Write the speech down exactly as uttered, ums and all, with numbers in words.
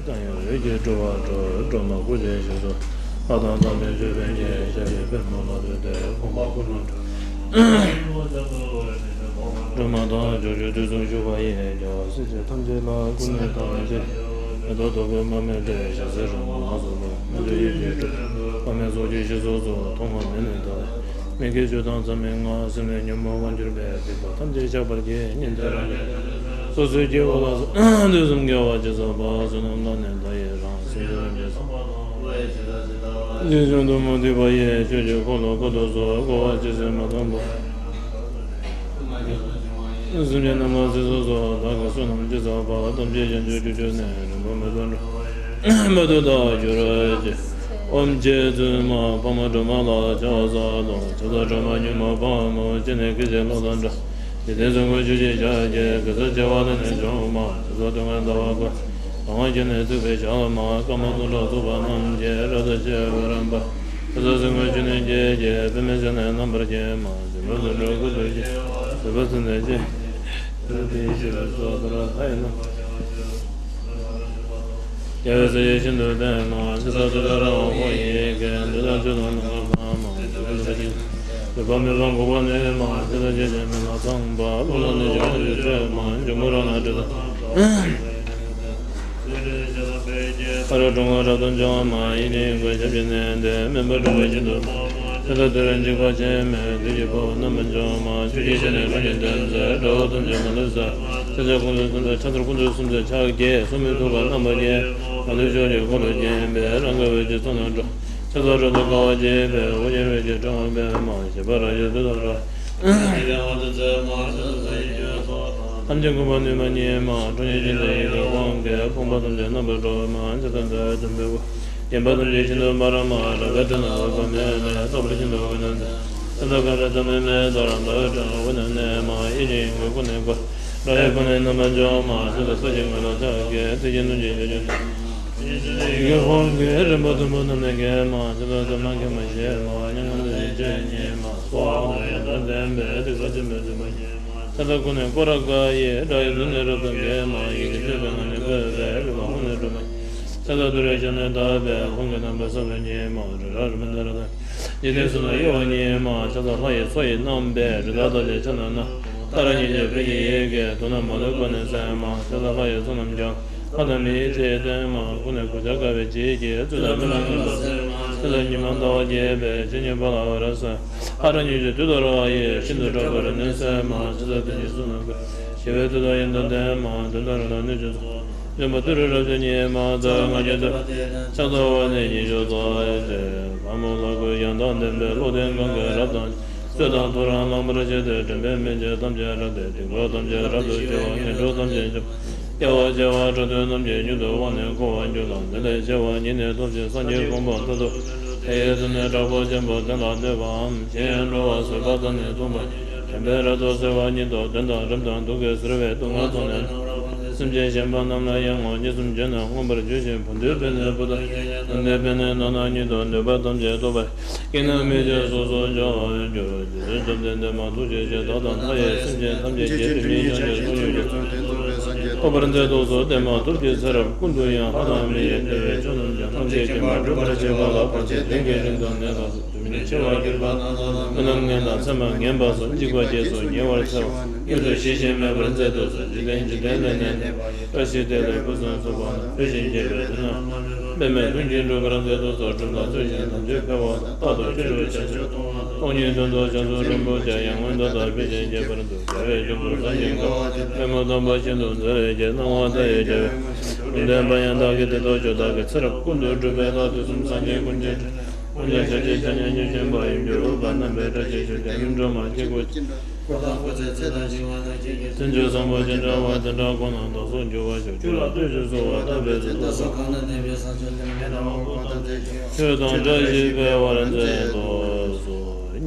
བཏང་ཡང་འོད་ཀྱིས་སྤྲུལ་པར་སྤྲུལ། སྒྲོལ་མ་སྐུ་ཕྱིར་ཞིག་ཏུ་ལྷ་དང་དམ་པའི་ཆོས་འཕེལ་གྱིས། ཞབས་ཀྱི་པདྨོ་ལ་བཏུད་དེ་དགོངས་པ་ཀུན་ལ་འགྲོ། སྒྲོལ་མ་དང་ཕྱོགས་བཅུ་དུས་གསུམ་བཞུགས་པ་ཡི། རྒྱལ་བ་སྲས་བཅས་ཐམས་ཅད་ལ་སྐུ་ནི་བལྟ་བར་བགྱི། མེ་ཏོག་བདུག་སྤོས་མར་མེ་སྤོས། ཞལ་ཟས་རོལ་མོ་ལ་སོགས་པ། སྨན་བཅུད་ཡོན་གྱིས་སྤྲུལ་པའི་དཔག་མེད་ཚོགས་ཀྱིས་ཞིང་སོགས་སུ། ཐོག་མ་མེད་ནས་བདག་ལ་མི་དགེ་བཅུ་དང་མཚམས་མེད་ལྔ། སེམས་ལས་ཉོན་མོངས་དབང་གྱུར་པའི། སྡིག་པ་ཐམས་ཅད་བཤགས་པར་བགྱི། ཉན་ཐོས་རང་གི་སོ་སོའི་སྐྱེ་བོ་ལ་སོགས། དུས་གསུམ་དགེ་བ་ཇི་བསགས་པ། བསོད་ནམས་དག་ནི་བདག་ཡི་རང་། སེམས་ཅན་ཐམས་ཅད་སངས་རྒྱས་བྱང་དུ་མུ་སྟེགས་པ་ཡི། ཆོས་ཀྱི་འཁོར་ལོ་བསྐོར་དུ་གསོལ། བསྐོར་བ་ཇི་སྲིད་མ་ཐོབ་བར། སེམས་ཅན་རྣམས་ལ་སྲིད་སོགས་སུ། བདག་གིས་བསོད་ནམས་ཅི་བསགས་པ། ཐམས་ཅད་ཞིང་དུ་སྤྱོད་བཅུག་ནས། རིམ་པ་མེད་པར་འགྲོ་བ་མེད་དུ་བདག་གྱུར་ཅིག་ཨོཾ་རྗེ་བཙུན་མ་འཕགས་མ་སྒྲོལ་མ་ལ་ཕྱག་འཚལ་ལོ། ཕྱག་འཚལ་སྒྲོལ་མ་མྱུར་མ་དཔའ་མོ། སྤྱན་ནི་སྐད་ཅིག་གློག་དང་འདྲ། འཇིག་རྟེན་གསུམ་མགོན་ཆུ་སྐྱེས་ཞལ་གྱི། གེ་སར་བྱེ་བ་ལས་ནི་བྱུང་བ། ཕྱག་འཚལ་སྟོན་ཀ་ཟླ་བ་གོས། ཟླ་བ་གྱོན་ནས་བཏུད་པའི་ཞལ་མ། སྐར་མ་སྟོང་ཕྲག་ཚོགས་པ་རྣམས་ཀྱིས། རབ་ཏུ་ཕྱེ་བའི་རིམ་པ། ཕྱག་འཚལ་སེམས་དཔའ་ཆོས་ནི་སྐྱེས་ཀྱི། པདྨས་བཞུགས་ནས་རྣམ་པར་བསྐྱེད་མ། བྱམས་པ་དང་འགྲོ་ཀུན་ཏུ་སྐྱེ། བཟོད་པ་ཚུལ་འདས་ཀྱིས། དེ་ཡི་ཕྱིར་སོགས་པར་ལྷ་ཡི་རྣམ་པ། རྒྱལ་བའི་སྲས་ཀྱིས་ཤིན་ཏུ་བསྟེན་མ། ཕྱག་འཚལ་ཏུཏྟཱ་ར་ཧཱུྃ་ཡི་གེས། འདི་དག་ཆོས་དང་ལྡན་པ་མ། བསྟན་པ་མེད་པ་འགོག་པར་ནུས་མ། ཇི་ལྟར་སྤྱོད་ཅིང་མི་ལ་ཚངས་པ། བློ་ལ་ནི་འཇུག་པར་འགྱུར་ཚད་མ། འཇུག་མི་རུང་ན་དྲི་དང་། ཕ་རོལ་ཀྲུང་བ་རབ་ཏུ་འཇོམས་མ། ཡིད་བཞིན་དབང་པོའི་ཞབས་ཀྱིས་མནན་ཏེ། དམན་པ་སྒྲོལ་བ་ཤིན་ཏུ་སྤངས་མ། ཇི་ལྟར་བདུད་རིགས་འཇིགས་པ་ཆེན་མོས། བདུད་ཀྱི་དཔའ་བོ་རྣམ་པར་འཇོམས་མ། ཆུ་སྐྱེས་ཞལ་ནི་རང་བཞིན་ལྡན་མཛད། དགྲ་བོ་ཐམས་ཅད་གང་དུ་བསད། ཕྱག་འཚལ་ཀུན་ཏུ་སེམས་དང་ཕྱག་འཚལ་ཀུན་ཏུ་སེམས་དང་ཕྱག་རྒྱས། སྲུང་མའི་ཐུགས་ཀར་རྣམ་པར་བརྒྱན། གང་དུ་བཞུགས་ཀྱང་འཁོར་ལོས་བརྒྱན་པའི། རང་གི་འོད་ཀྱི་ཚོགས་རྣམས་འགྲོ། ཕྱག་འཚལ་རབ་ཏུ་དགའ་བ་བརྗིད་པའི། དབུ་ཞྭ་རོལ་གྱིས་བསྒྲེང་བ་འབེབས་མ། ཞབས་པད་རལ་གྱིས་ཐོད་ཕྲེང་རྡོལ། ཐམས་ཅད་མགུ་བར་ནུས་པ་ཉིད་མ། ཁྲོ་གཉེར་ཅན་དང་ཡི་གེ་དབང་གིས། ཕོངས་པ་ཐམས་ཅད་རྣམ་པར་གྲོལ་མ། ཕྱག་འཚལ་མཛད་པའི་དམ་པའི་སྐུ། བརྒྱན་པ་ཐམས་ཅད་ཤིན་ཏུ་འབར་མ། རལ་པའི་སྒྲ་རྣམས་འོད་དཔག་མེད་ལས། རྟོག་པ་ཤིན་ཏུ་འོད་ལྡན་མཛད། ཏདྱ་ཐཱ་ག་ར་ཏ་མུ་མེ་ཏྲ་ར་ཏ་ཏྲ་འོད་རྣམས་སྣང་མ། ཡིད་ཀྱི་དབང་པོས་ཀུན་ནས་བསྐོར། དགྲ་ཡི་དཔུང་ནི་རྣམ་པར་འཇོམས་མ། ཕྱག་འཚལ་སོགས་ཀྱི་ངོས་ལ་ཕྱག་གི། རྩིབས་བརྒྱད་གདོང་བཞི་ཡིད་ཀྱི་ཡི་གེ་དབང་གིས། རིམ་པ་བདུན་པོ་རྣམས་ནི་འགེམས་མ། ཕྱག་འཚལ་ཟབ་ལྷ་མཁའ་མ་བཞེངས་མ། མྱ་ངན་འདས་ཞི་མཆོག་བརྙེས་མ། སྭཱ་ཧཱ་ཡང་དག་ལྡན་པས། སྡིག་པ་ཆེན་པོའི་རྫུན་མ་བསྐྱེད་མ། ཕྱག་འཚལ་ཀུན་ནས་བསྐོར་རབ་དགའ་ཡི། དགྲ་ཡི་གདོན་ནི་རབ་ཏུ་འགེམས་མ། ཡི་གེ་བཅུ་པའི་ངག་ནི་བཀོད་པས། སྒྲིབ་པ་དབང་ནི་འགྲོལ་མ། ཕྱག་འཚལ་ཏུ་རེའི་ཞབས་ནི་བརྡབས་པས། དབང་གི་རྣམ་པར་སངས་རྒྱས་མ། རི་རབ་རི་བོ་འདི་རུ་བརྡབས། འཇིག་རྟེན་གསུམ་ན་གཡོ་བ་ཉིད་མ། ཕྱག་འཚལ་ལྷ་ཡི་མཚོ་ཡི་རྣམ་པའི། རི་དྭགས་ཐམས་ཅད་ཕྱག་ན་བསྣམས། ཏཱ་ར་གཉིས་བརྗོད་བོད་ཀྱི་ཡི་གེས། དུག་རྣམས་མ་ལུས་ཀུན་ནས་སེལ་མ། ཕྱག་འཚལ་ལྷ་ཡི་ཚོགས་རྣམས་ཀྱང་། ལྷ་དང་མིའི་ཚེ་སྟོན་མ། ཀུན་ནས་གོ་ཆ་དཀར་བའི་བརྗིད་ཀྱིས། རྩོད་དང་རྨི་ལམ་ངན་པ་སེལ་མ། ཕྱག་འཚལ་ཉི་མ་ཟླ་བ་རྒྱས་པའི། ཇི་སྙེད་པ་ལ་འོད་རབ་གསལ། ཧ་ར་གཉིས་བརྗོད་ཏུཏྟཱ་ར་ཡིས། ཤིན་ཏུ་དྲག་པོའི་རིམས་ནད་སེལ་མ། ཕྱག་འཚལ་གདོན་བགེགས་གསུམ་རྣམས་ཀྱི། ཞི་བའི་མཐུ་དང་ཡོན་ཏན་ལྡན་མ། གདོན་དང་རིམས་དང་གནོད་སྦྱིན་ཚོགས། འཇོམས་པ་ཏུ་རེ་རབ་བརྗོད་ཉིད་མ། རྩ་བའི་སྔགས་ཀྱི་བསྟོད་པ་སྟེ། ཕྱག་འཚལ་བ་ནི་ཉི་ཤུ་རྩ་བརྒྱད། ལྷ་མོ་ལ་གུས་ཡང་དག་ལྡན་པའི། བློ་ལྡན་གང་གིས་རབ་དང་། རྩོད་དང་ཐོ་རངས་ལངས་པར་བྱས་ཏེ། འདྲེན་པའི་མན་ཆད་ཐམས་ཅད་བསྲེགས་ཏེ། སྡིག་པ་ཐམས་ཅད་རབ་ཏུ་ཞི་བ། ངན་འགྲོ་ཐམས་ཅད་ཞི་བ། སྐྱེ་བ་འཆི་བ་འགྲོ་དོན་རྣམས་ཀྱི། མྱུར་དུ་དབང་ནི་འཁོར་བར་འགྱུར་ལ། འདི་ལས་ཆེ་བ་ཉིད་ནི་ཐོབ་ཅིང་། སངས་རྒྱས་གོ་འཕང་མཐར་ཐུག་པའི། དེ་ཡི་མཐུ་ནི་དྲག་པོ་ཆེན་པོ། གདོན་ལ་གནོད་པའམ། གཞན་ཡང་འགྲོ་བ་བཟོད་པ་དང་ནི། མཚུངས་པ་ཉིད་ཀྱིས། འདྲེན་པའི་རབ་ཏུ་གསལ་བ་ཉིད་དོ། གདོན་དང་རིམས་དང་དུག་གིས་གཟིར་བའི། སྡུག་བསྔལ་ཚོགས་ནི་རྣམ་རབ་སྤངས་ཏེ། སེམས་ཅན་གཞན་པ་རྣམས་ལ་ཡང་ངོ་། གཉིས་གསུམ་བརྗོད་ན་མངོན་པར་བརྗོད་ཅིང་། བུ་འདོད་པས་ནི་བུ་དང་། ནོར་འདོད་པས་ནི་ནོར་རྣམས་ཉིད་དོ། འདོད་པ་ཐམས་ཅད་ཐོབ་པར། སྐྱེས་ན་མི་བྱེད་སོ་སོར་འབྱུང་བར་འགྱུར། རྗེ་བཙུན་བཅོམ་ལྡན་འདས་མ་ཐུགས་རྗེ་ཆེ། བདག་དང་མཐའ་ཡས་སེམས་ཅན་ཐམས་ཅད་ཀྱི། སྒྲིབ་གཉིས་ཕྱག་རྒྱའི་ཚོགས་ཉིད་ཀྱིས། ཐོབ་པར་མཛད་དུ་གསོལ། དེ་མ་ཐོབ་ཀྱི་ཚེ་རབས་ཀུན་ཏུ་ཡང་། ལྷ་དང་མི་ཡི་བདེ་བའི་མཆོག་རྣམས་ཀྱང་། ཐམས་ཅད་མཁྱེན་པ་སྒྲུབ་པར་བྱེད་པ་ལ། བར་ཆད་གདོན་བགེགས་རིམས་དང་ནད་དག་སོགས། སྡུག་བསྔལ་ཆེ་བ་གྱུར་པ་རྣམས་དང་། རྨི་ལམ་ངན་དང་མཚན་མ་ངན་པ་སོགས། འཇིགས་པ་བརྒྱད་སོགས་ཉེ་བར་འཚེ་བ། མྱུར་དུ་ཞི་ཞིང་མེད་པར་མཛད་དུ་གསོལ། འཇིག་རྟེན་འཇིག་རྟེན་ལས་ནི་འདས་པ་ཡི། བཀྲ་ཤིས་བདེ་ལེགས་ཕུན་སུམ་ཚོགས་པ་རྣམས། འཕེལ་ཞིང་རྒྱས་པའི་དོན་རྣམས། འབད་མེད་ལྷུན་གྱིས་འགྲུབ་པར་མཛད་དུ་གསོལ། གྲུབ་དང་ཚུལ་བཞིན་དམ་ཆོས་འཕེལ་བ་དང་། རྟག་ཏུ་ཆོས་སྒྲུབ་བྱང་ཆུབ་ཏུ། སྟོང་ཉིད་དོན་རྟོགས་བྱང་སེམས་རིན་པོ་ཆེ། ཡར་ངོའི་ཟླ་ལྟར་འཕེལ་ཞིང་རྒྱས་པར་འདོད། རྒྱལ་བའི་སྐྱབས་འགྲོ་སངས་རྒྱས་འགོད་པ་དེར། པདྨོ་དམ་པ་ཤིན་ཏུ་མཛེས་པའི་རྒྱན། སྣང་བ་མཐའ་ཡས་རྒྱལ་བའི་ལུང་བསྟན་པ་ཡང་དག་གི་དེ་ཐོབ་ཤོག། བདག་གི་ཚེ་རབས་ཀུན་ཏུ་སྒྲུབ་པའི་ལྷ། དུས་གསུམ་སངས་རྒྱས་ཀུན་གྱི་དྲིན། དཀོན་མཆོག་ཤཱཀྱའི་སྐྱབས་གནས་ཉིད་བཞེངས་པ་ཡིན། འབྱོར་པ་རྣམ་པའི་བཀྲ་ཤིས་ཤོག། རྒྱལ་བའི་སྒྲོལ་མ་ཁྱེད་སྐུ་ཅི་འདྲ། འཁོར་དང་འཁོར་ཚེ་ཚེ་དང་འཆི་བ་དང་། ཁྱེད་ཀྱི་མཚན་མཆོག་བཟང་པོ་ཅི་འདྲ་བ། དེ་འདྲ་ཁོང་རྣམས་བདག་སོགས་འབྱོར་བར་ཤོག། ཆོས་ལ་བསྟོད་ཕྱིར་གསོལ་བ་བཏབ་པའི་ཚེ། བདག་སོགས་གང་ན་གནས་པའི་བསང་མཆོད་དེར། མི་འདའ་བར་གཽ་ཏ་བརྩེགས་ཤིང་། ཆོས་དང་བཀྲ་ཤིས་འཕེལ་བར་མཛད་དུ་གསོལ།